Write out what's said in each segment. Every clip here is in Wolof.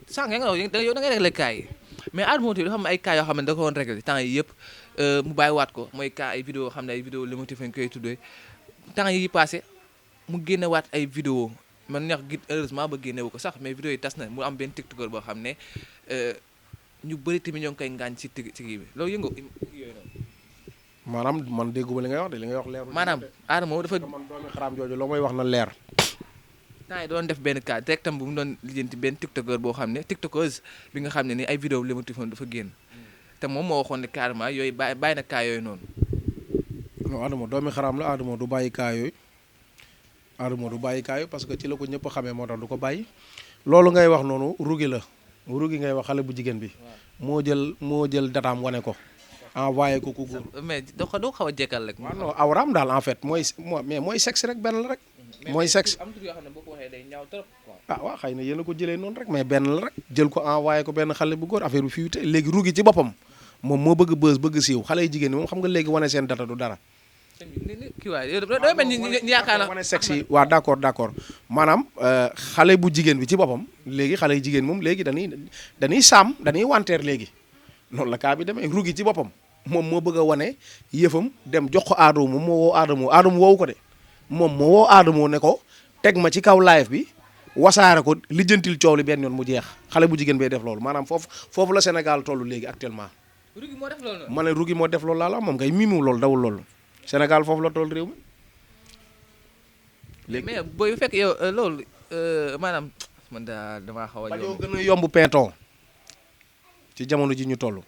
sànq nga wax yow da ngay réglé cas yi mais Adamo tamit dafa am ay cas yoo xam ne da ko woon réglé temps yi yëpp mu bàyyiwaat ko mooy cas ay vidéo xam ne ay vidéo limotif lañ koy tuddee temps yi passé mu génnewaat ay vidéo man neex gi heureusement ba génnewu ko sax mais vidéo yi tas na mu am benn tiktokeur boo xam ne ñu bëri tamit ñoo ngi koy ngaañ ci kii bi loolu yëngu yooyu noonu. maanaam man dégguma li ngay wax de li ngay wax leer. maanaam Adamo dafa. man doomi xaraam jooju loo may wax na leer. temps yi doon def benn cas directam bu mu doon lijjanti benn tiktokeur boo xam ne tiktokeuse bi nga xam ne ni ay vidéo li mu tifoon dafa génn te moom moo waxoon ne carrément yooyu bàyyi na cas yooyu noonu. non Adamo doomi xaraam la Adamo du bàyyi cas yooyu Adamo du bàyyi cas yooyu parce que ci la ko ñëpp xamee moo tax du ko bàyyi. loolu ngay wax noonu rugi la rugi ngay wax xale bu jigéen bi. moo jël dataam wane ko. envoyé ko ku góor. mais doo xaw a jekkal rek. waaw non awraam daal en fait mooy sexe rek benn la rek. mooy sexe am tur yoo xam ne boo ko waxee day ñaaw trop quoi. ah waaw xëy na yéen a ko jëlee noonu rek mais benn la rek jël ko envoyé ko benn xale bu góor affaire bi fuité léegi rugi ci boppam moom moo bëgg bës bëgg siiw xale yu jigéen ñi moom xam nga léegi wane seen data du dara. kii waay yow doo mel ni yaakaar na wane sexe yi waaw d'accord maanaam xale bu jigéen bi ci boppam léegi xale yu jigéen moom léegi dañuy saam dañuy wanteer léegi noonu la kaa bi demee rugi ci boppam moom moo bëgg a wane yëfam dem jox ko Adamo moom moo woo Adamo woowu ko de moom moo woo Adamo ne ko teg ma ci kaw live bi wasaare ko lijjantil coow li benn yoon mu jeex xale bu jigéen bee def loolu maanaam foofu la Sénégal toll léegi actuellement. rugi moo def loolu ma ne rugi moo def loolu laa la moom ngay miimu loolu dawul loolu Sénégal foofu la toll réew mi léegi. mais booy fekk yow loolu maanaam man damaa xaw a. bañoo gën a yomb pinton ci jamono ji ñu toll.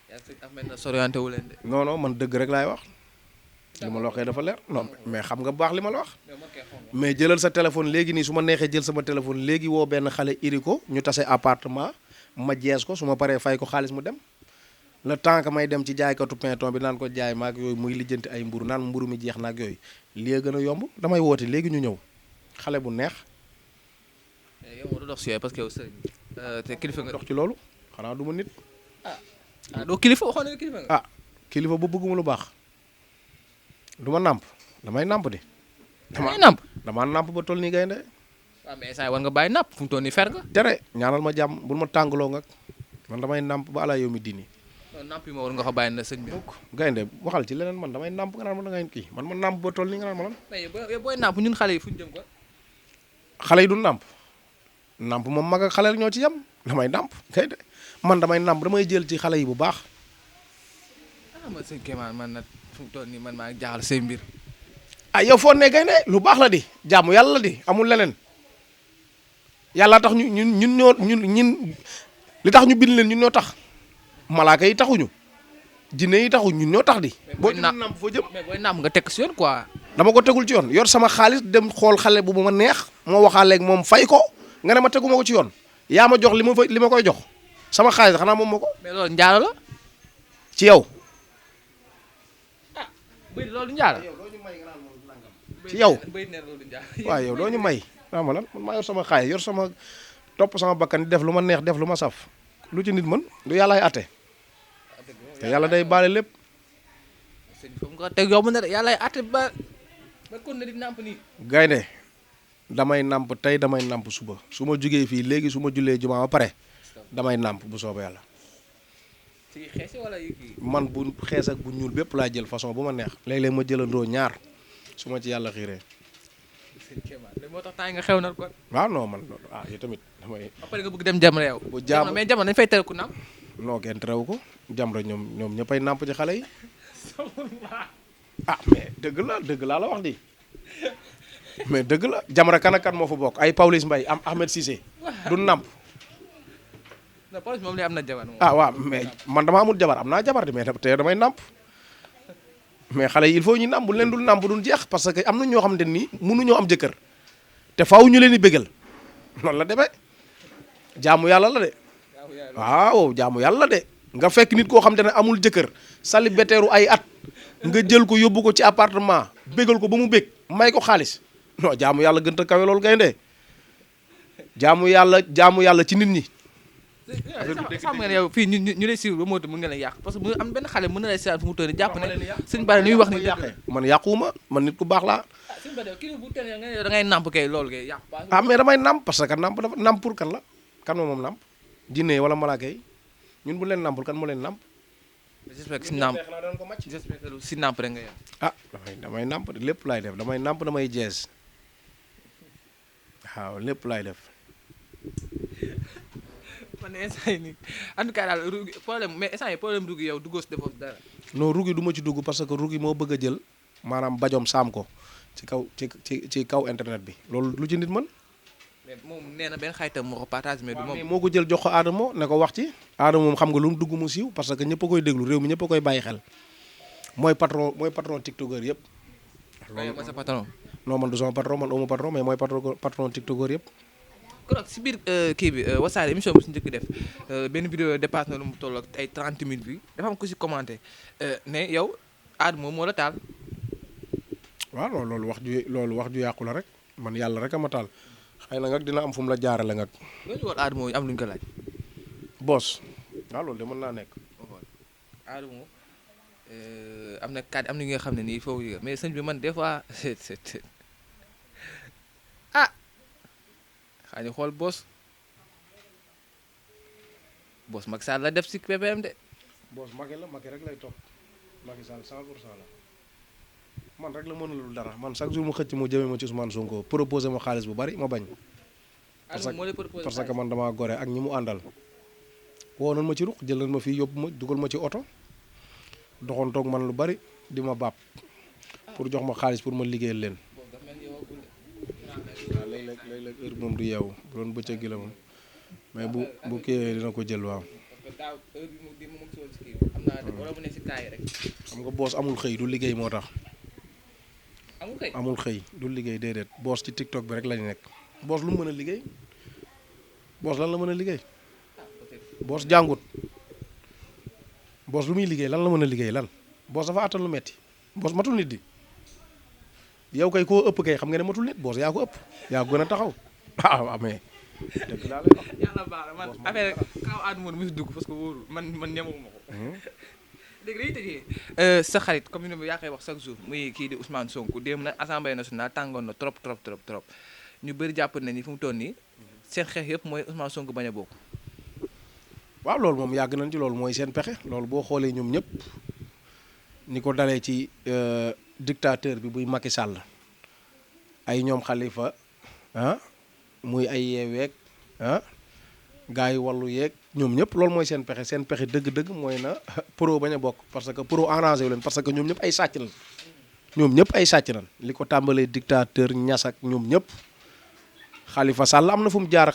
yaa ngi am na soriante wu leen de. non non man dëgg rek laay wax. li ma la waxee dafa leer non mais xam nga bu baax li ma la wax. mais jëlal sa téléphone léegi nii su ma neexee jël sama téléphone léegi woo benn xale iri ko ñu tase appartement ma jees ko su ma paree fay ko xaalis mu dem. le temps que may dem ci jaaykatu pinton bi naan ko jaay maag yooyu muy lijjanti ay mburu naan mburu mi jeex naag yooyu lii gën a yomb damay woote léegi ñu ñëw xale bu neex. yow moo dox si yooyu parce que yow sëriñ te kilifa nga dox ci loolu xanaa du ma nit. doo kilifa waxoon na kilifa nga. kilifa bu bëgguma lu baax du ma nàmp damay nàmp di. damay nàmp damaa nàmp ba toll nii gaynde. waaw mais saa war nga bàyyi nàmp fu mu toll nii fer nga. tere ñaanal ma jàmm bul ma tàngaloo nga man damay nàmp ba ala yow mi dini. nàmp yi ma war nga ko bàyyi na sëñ bi. gaynde waxal ci leneen man damay nàmp nga naan ma da ngay kii man ma nàmp ba toll nii nga naan ma lan. mais booy nàmp ñun xale yi fu ñu jëm ko. xale yi du nàmp nàmp moom mag ak xale ñoo ci yem damay nàmp gaynde man damay nàmp damay jël ci xale yi bu baax. man sëñ Kéemaan man nag fu mu toll nii man maa jaaxal say mbir. yow foo ne gaynde lu baax la di jaamu yàlla la di amul leneen yàlla tax ñun li tax ñu bind leen ñun ñoo tax malaaka yi taxuñu jinne yi taxu ñun ñoo tax di. boo ñu nàmp foo jëm. mais booy nàmp nga teg si yoon quoi. dama ko tegul ci yoon yor sama xaalis dem xool xale bu ma neex moo waxaaleeg moom fay ko nga ne ma teguma ko ci yoon yaa ma jox li ma koy jox sama xaalis xanaa moom ma ko. mais loolu njaalo la. ci yow. bëy loolu njaalo. ci yow waaw yow doo ñu may. waaw ma lan man maa yor sama xaalis yor sama topp sama bakkan di def lu ma neex def lu ma saf lu ci nit mën du yàllaay atte te yàlla day baale lépp. sëñ foofu nga teg yomb na de yàllaay atte ba kon na di nàmp nii. gaynde damay nàmp tey damay nàmp suba su ma jugee fii léegi su ma jullee jumaa ba pare damay nàmp bu soobee yàlla. ci xees wala yi man bu xees ak bu ñuul bépp laa jël façon bu ma neex. léeg-léeg ma jëlandoo ñaar su ma ci yàlla xiiree. moo tax temps nga xew na kon. waaw non man yow tamit damay. après nga bëgg dem Jamra yow. bu jaam mais Jamra dañu fay tere ku nàmp. non kenn terewu ko Jamra ñoom ñëppay nàmp ci xale yi. mais dëgg laa la wax di mais dëgg la Jamra kan ak kan moo fa bokk ay Pawlish Mbaye am Ahmed Cissé du nàmp. non Pawlish moom am na jabar moom. waaw mais man dama amul jabar am naa jabar di mais te damay nàmp. mais xale yi il faut ñu nàmp bu leen dul nàmp duñ jeex parce que am na ñoo xamante ni mënuñoo am jëkkër te faaw ñu leen di bégal noonu la demee jaamu yàlla la de. waaw jaamu yàlla de nga fekk nit koo xamante ne amul jëkkër célibataire ay at nga jël ko yóbbu ko ci appartement bégal ko ba mu bég may ko xaalis non jaamu yàlla gën a kawe loolu gaynde jaamu yàlla ci nit ñi. xam nga ne yow fii ñu lay siiw ba moo tax mën nga leen yàq parce que mu am benn xale mën na lay seetaan fu mu toll nii jàpp ne sëñ Bara ni muy wax ni man yàquwuma man nit ku baax laa suñu ba kii bu teel nga da ngay namp kay loolu kay yàq baax. ah mais damay namp parce que namp dafa namp pour kan la kan moom namp jinne wala malaaka yi ñun bu leen nampul kan moo leen namp. j'espère que si namp j'espère que si namp rek nga yem. ah damay namp lépp laay def damay namp damay jees waaw lépp laay def. man instant yii nii en tout cas daal ruugi problème mais instant yii problème ruugi yow duggoo si defoo dara. non ruugi du ma ci dugg parce que ruugi moo bëgg a jël maanaam bajom saam ko ci kaw internet bi loolu lu ci nit mën. mais moom nee na benn xaytam moo ko partage mais du moom. moo ko jël jox ko Adamo ne ko wax ci. Adamo moom xam nga lu mu dugg mu siiw parce que ñëpp a koy déglu réew mi ñëpp a koy bàyyi xel mooy patron tiktokeur yëpp. loolu mooy sa patron. non man du sama patron man amu patron mais mooy patron tiktokeur yëpp. kon si biir kii bi Wassare émission bi su njëkk def benn vidéo dépasse na lu mu toll ak ay 30 000 bi dafa am ko si commenté ne yow Adamo moo la taal. waaw loolu wax ju yàqu la rek man yàlla rek a ma taal xëy na nag dina am fu mu la jaarale nag. loolu woon Adamo am lu ñu ko laaj. boss waaw loolu de mën naa nekk. Adamo am na kàddu am na ñi nga xam ne nii foofu mais sëñ bi man des fois ah xaa ñu xool boss Macky Sall la def si PPM de. boss Macky rek lay topp Macky Sall 100% la man rek la mënulul dara man chaque jour mu xëcc mu jëmee ma ci Ousmane Sonko proposé ma xaalis bu bari ma bañ. parce que man damaa gore ak ñi mu àndal. woo nañ ma ci ruq jël nañ ma fii yóbbu ma dugal ma ci oto doxantoog man lu bari di ma bàpp pour jox ma xaalis pour ma liggéeyal leen. waaw léeg-léeg heure bi moom du yeewu bu doon bëccëg gi la moom mais bu kii dina ko jël waaw. xam nga boos amul xëy du liggéey moo tax. amul xëy du liggéey déedéet boos ci TikTok bi rek lañu nekk. boos lu mu mën a liggéey boos lan la mën a liggéey boos jàngut boos lu muy liggéey lan la mën a liggéey lan boos dafa àttan lu metti boos matul nit di yow kay koo ëpp kay xam nga ne matul nit boos yaa ko ëpp yaa ko gën a taxaw waaw mais dëgg laa lay wax. yàlla baax na man affaire kaw Adamo mu si dugg parce que wóorul man ñemewuma ko. léegi dañuy tëjee sa xarit comme ni yaa koy wax chaque jour muy kii di Ousmane Sonko démb nag assemblée nationale tàngoon na trop ñu bëri jàpp nañ ni fu mu toll nii seen xeex yëpp mooy Ousmane Sonko bañ a bokk. waaw loolu moom yàgg nañ ci loolu mooy seen pexe loolu boo xoolee ñoom ñëpp ni ko dalee ci dictateur bi buy Macky Sall ay ñoom Khalifa muy ay yeeweeg gars yi wàllu yeeg ñoom ñëpp loolu mooy seen pexe dëgg-dëgg mooy na pro bañ a bokk parce que pro arrangé wu leen parce que ñoom ñëpp ay sàcc lañ ñoom ñëpp ay sàcc lañ li ko tàmbalee dictateur ñas ak ñoom ñëpp Khalifa Sall am na fu mu jaar